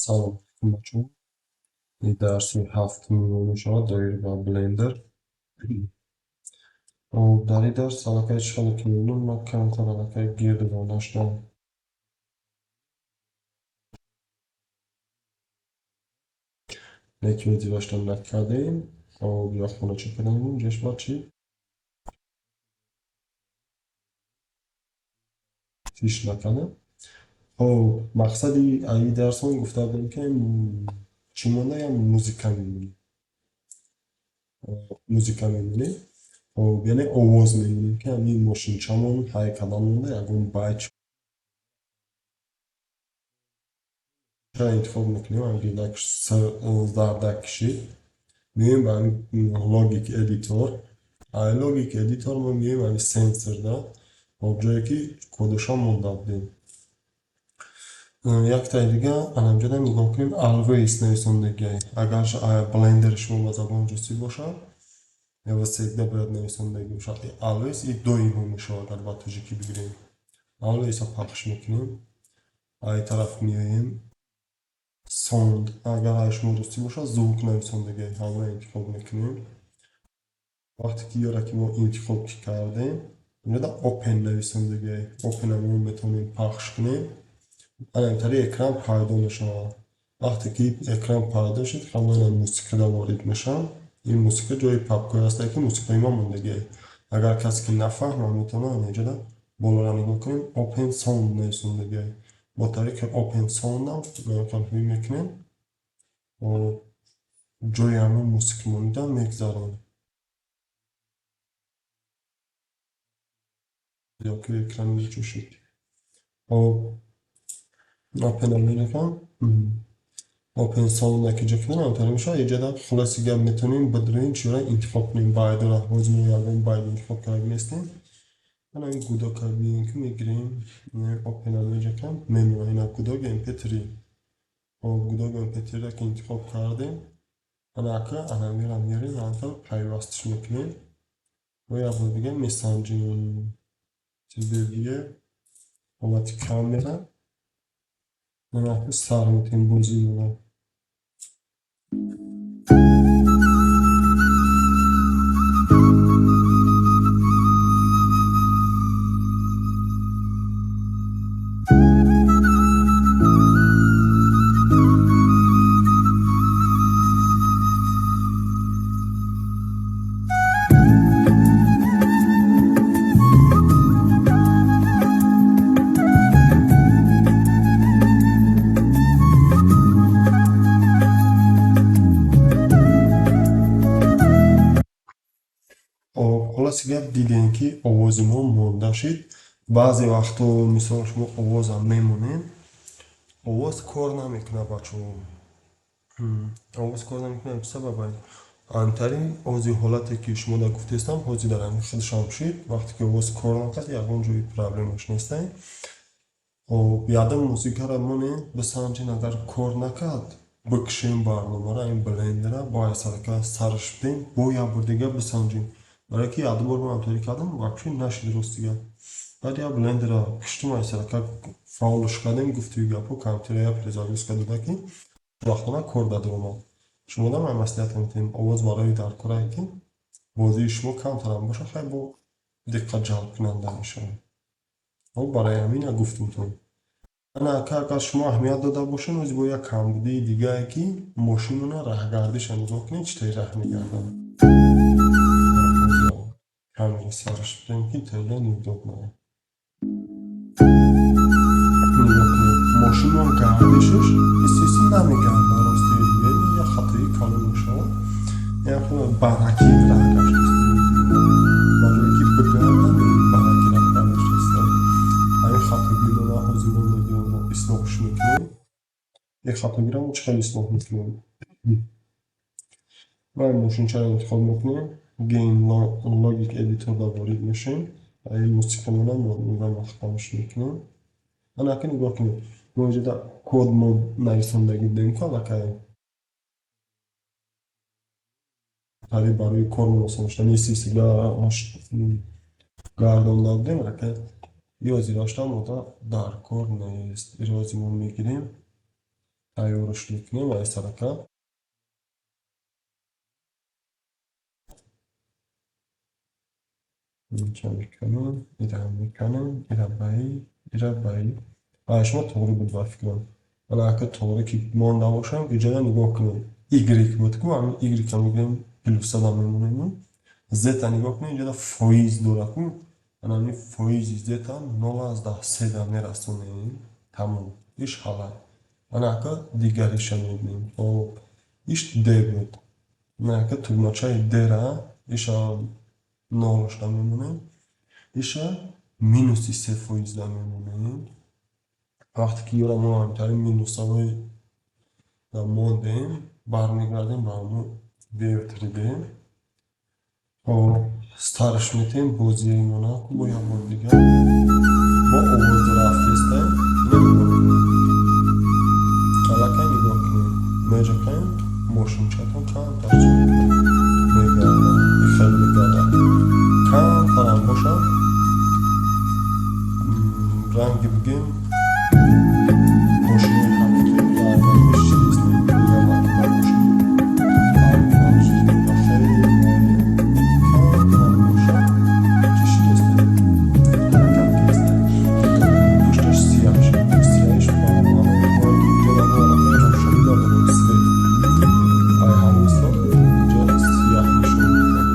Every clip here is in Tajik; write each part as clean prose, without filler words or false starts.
Салом бачаҳо. Ин дарси ҳафтуми мо мешавад доир ба Blender. Хоб, дар ин дарс аллакай чӣ хеле ки мебинем, ман камтар аллакай гирд донда шудам. Лекин вазифаашро накардем. Хоб, як хона чӣ кардем? Ҷош ба чӣ? Фиш накардем. Хоб, мақсади ин дарсмон гуфта будем, ки чӣ монда, я музыка мемонем. Музыка мемонем. Хоб, яъне овоз мемонем, ки ҳамин мошинчамон ҳай кадан монда, ягон байч интихоб мекунем, ҳам гирдак зардак кишид. Меоем ба ҳамин Logic Editor. Ай Logic Editor мо меоем ҳамин сенсорда, хоб, ҷое ки кодашон монда будем. Яктаи дига анамҷода нигоҳ кунем, Always нависондагиай. Агар Blender шумо ба забони русӣ бошад, ё всегда бояд нависондагӣ бошад. Always и доимо мешавад, агар ба тоҷикӣ бигирем. Always-ро пахш мекунем. Ай тараф меоем. Sound, агар ай шумо русӣ бошад, звук нависондагиай, ҳамаро интихоб мекунем. Вақте ки ёра ки мо интихоб кардем, инҷода Open нависондагиай. Open-ро мо метавонем пахш кунем. Ана тари экран пайдо мешавад. Вақте ки экран пайдо шуд, ҳамаи мусиқида ворид мешавам. Ин мусиқа ҷои папкое ҳастае, ки мусиқаи мо мондагиай. Агар касе ки нафаҳмад, метавонад инҷода болоро нигоҳ кунем, Open Sound нависондагиай. Бо тариқи Open Sound-ам ҳуй мекунем, ҷои ҳамин мусиқӣ монда мегзарем. Ёки экрани ҷо шуд. Хоб, Open-ро меравам. Open Sound ки ҷо кунем, ҳамтари мешавад. Инҷода хулоси гап метавонем бидурем, чиро интихоб кунем, байдора. Ҳозир мо ягон байд интихоб карда нестем. Ана ин гудока биёем, ки мегирем, Open-ро меҷакам, мемонад ина гудок MP3. Хоб, гудок MP3-ро ки интихоб кардем, ана ака ана мера меорем, ҳамтар пайвастш мекунем. Бо як бор дига месанҷем. Чизи ҳолати камера. Ана ака сар метем бозимона. Хулоси гап, дидем, ки овози мо монда шид. Баъзе вақтҳо, мисол, шумо овозам мемонед, овоз кор намекунад, бачаҳо. Овоз кор намекунад, чӣ сабаб? Антари ози ҳолате ки шумо да гуфтестам, ҳозир дар ҳамин худашам шид. Вақте ки овоз кор накард, ягон ҷои проблемаш нестай. Хоб, ядам мусиқаро монед, бисанҷед, агар кор накард, бикшем барномаро, ин блендера бо айсарака сараш бидем, бо як бор дига бисанҷем. Барое ки як бор ман ҳамторӣ кардам, вообще нашид, рости гап. Баъд як блендера киштум, айсарака фаъолш кардем, гуфтуи гапҳо, компютера як перезагрузка дода, ки вақтона кор дадор омад. Шумо ман маслиҳат медиҳем, овоз барои дар корае, ки бозии шумо камтарам бошад, хай бо диққат ҷалбкунанда мешавад. Хоб, барои ҳамин гуфтумтон. Ана ака, агар шумо аҳамият дода бошед, ози бо як камбудии дигае, ки мошинона раҳгардиша нигоҳ кунед, чӣ тари раҳ мегардад. Камера сараш бидем, ки тайда неудобно. Нигоҳ кунед, мошинон гардишаш естественно намегардад, рости, яъне як хатои калон мешавад. Як баракӣ раҳ гаштааст. Ба ҷое ки бигардад, баракӣ раҳ гаштааст. Ҳамин хатогиро ҳозир мо мегирем, ислоҳш мекунем. Ин хатогиро мо чӣ хел ислоҳ мекунем? Ма мошинчаро интихоб мекунем, Game Logic Editor-да ворид мешавем. Ин мусиқамона мо маҳкамаш мекунем. Ана ака нигоҳ кунед, мо инҷода код мо нависондагӣ будем ку аллакай. Тари барои кормон осон шуда, естественно гардонда будем, аллакай ёзи доштам, мода дар кор нест. Ирози мо мегирем. Тайёраш мекунем ва сарака. Инҷа мекунем, ира мекунем, ира баи, ира баи. А шумо тоғри буд, ба фикрам. Ана ака тоғри ки монда бошам, иҷода нигоҳ кунем. Y буд ку, ҳамин Y-ро мегирем, плюсада мемонем. Z-а нигоҳ кунем, иҷода фоиз дорад ку. Ана ҳамин фоизи Z-а 0,3 да мерасонем. Тамом. Иш ҳалай. Ана ака дигариша мебинем. Хоб, иш D буд. Ана ака тугмачаи D-ра иша нолшда мемонем. Иша минуси 3 фоизда мемонем. Вақте ки ёра мо ҳамтари минусавои мондем, бармегардем ба ҳамун View 3D. Хоб, старш метем, бозиемона бо як бор дигар. Бо овоз рафтестем. Ина нигоҳ кунем. Аллакай нигоҳ кунем. Меҷакаем, мошинчатон камтар чӣ мекунад? Мегардад. Хеле мегардад. Камтарам бошад, ранги бигем мошинои ҳақиқӣ дар ранги чиз нест. Хеле камтарам бошад, чӣ шидест? Ҳаракат кест. Пушташ сияҳ шуд. Сияҳиш ба маънои он ки иҷода мо аллакай равшанӣ надорем, свет. Ай ҳамин ҳисоб инҷа сияҳ нишон медиҳад.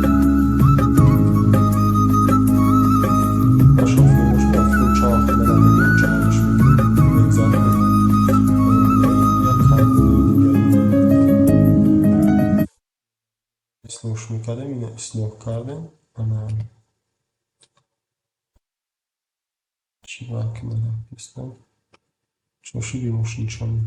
Ба шофёр бошад, ба фикрам чанд хелара мегирем, чандаш мекунем, мегзарем. Як камбуди дигари ислоҳш мекардем, ина ислоҳ кардем. Ана чӣ барки нарафтестам? Чошиди мошинчамо.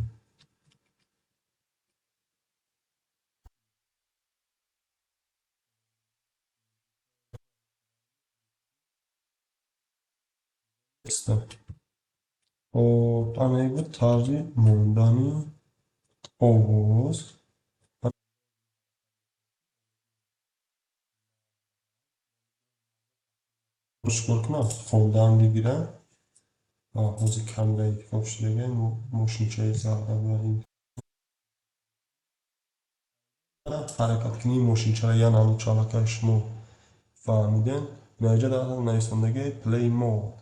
Хоб, ана ин буд тарзи мондани овоз. Чикор кунам? Хондан бигирам. Ҳозир камера интихоб шудага, мошинчаи зарда бояд ҳаракаткунии мошинчаро я намуд, аллакай шумо фаҳмидем. Инаҷа нависондагии play mode.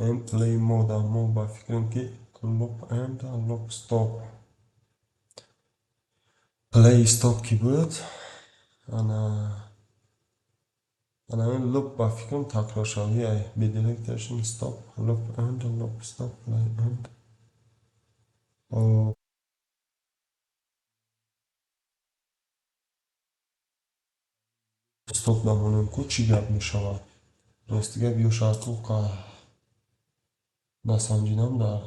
Ин play mode мо ба фикрам ки loop end, loop stop. Play stop ки буд, ана ҳамин loop ба фикрам такроршавӣ bidirection stop, loop end, loop stop, play end. Хоб, стоп дамонем ку, чӣ гап мешавад? Рости гап, ё шарту насанҷидам дар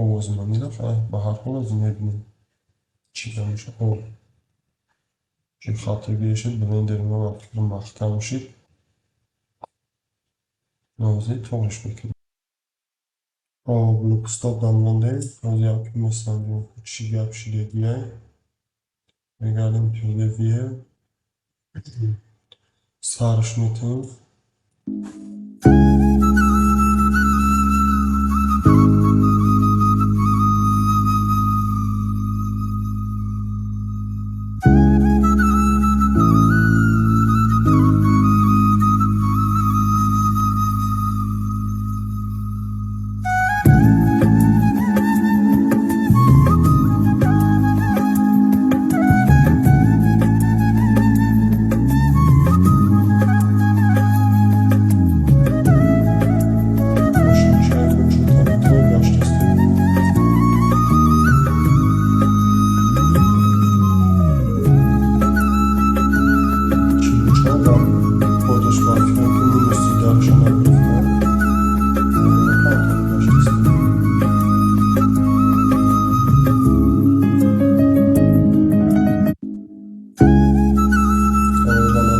овози ман мерафт. Ба ҳар ҳол ҳозир мебинем чӣ гап мешавад. Чӣ хатогӣ шуд, блендери мо ба фикрам маҳкам шуд. Ҳозир тоғриш мекунем. Хоб, loop stop дамондем. Ҳозир як месанҷем, чӣ гап шудагиай. Мегардем 3D view. Сарш метавем. Мошинчаи мо чунтари то гаштастем. 44 дар подаш ба фикрам ки минуси дараша нагирифтам. Камтар гаштастем.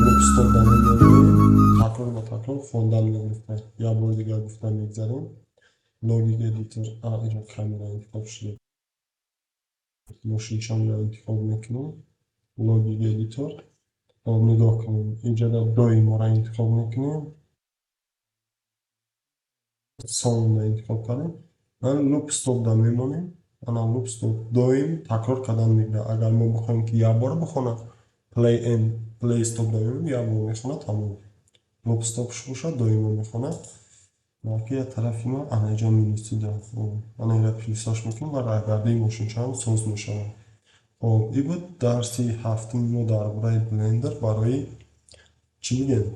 Loop stop дамемонем. Такрор ба такрор хондан мегирифта. Як бори дигар гуфта мегзарем. Logic Editor, инҷо камера интихоб шуда. Мошинчамро интихоб мекунем. Logic Editor. Хоб, нигоҳ кунем. Инҷода доиморо интихоб мекунем. Sound интихоб кардем. Loop stop да мемонем. Ана, loop stop доим такрор кардан мегирад. Агар мо бихоҳем, ки як бора бихонад, play and play stop доим як бор мехонад, тамом. Loop stop ш бошад, доимо мехонад. Ки як тарафи ма ана иҷо минуси да, ана ира плюсаш мекунем ва роҳгардии мошинчаам соз мешавад. Хоб, ин буд дарси ҳафтуми мо дар бораи Блендер. Барои чӣ бигем,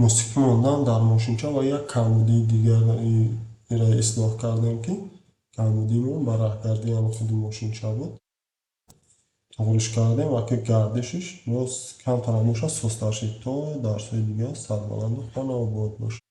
мусиқӣ мондан дар мошинча ва як камбудии дигарро ислоҳ кардем, ки камбудии мо ба роҳгардии ҳам худи мошинча буд. Туғриш кардем ва ки гардишиш боз камтарам бошад, созтар шид. То дарсҳои дигар сарбаланду хонаобод бошед.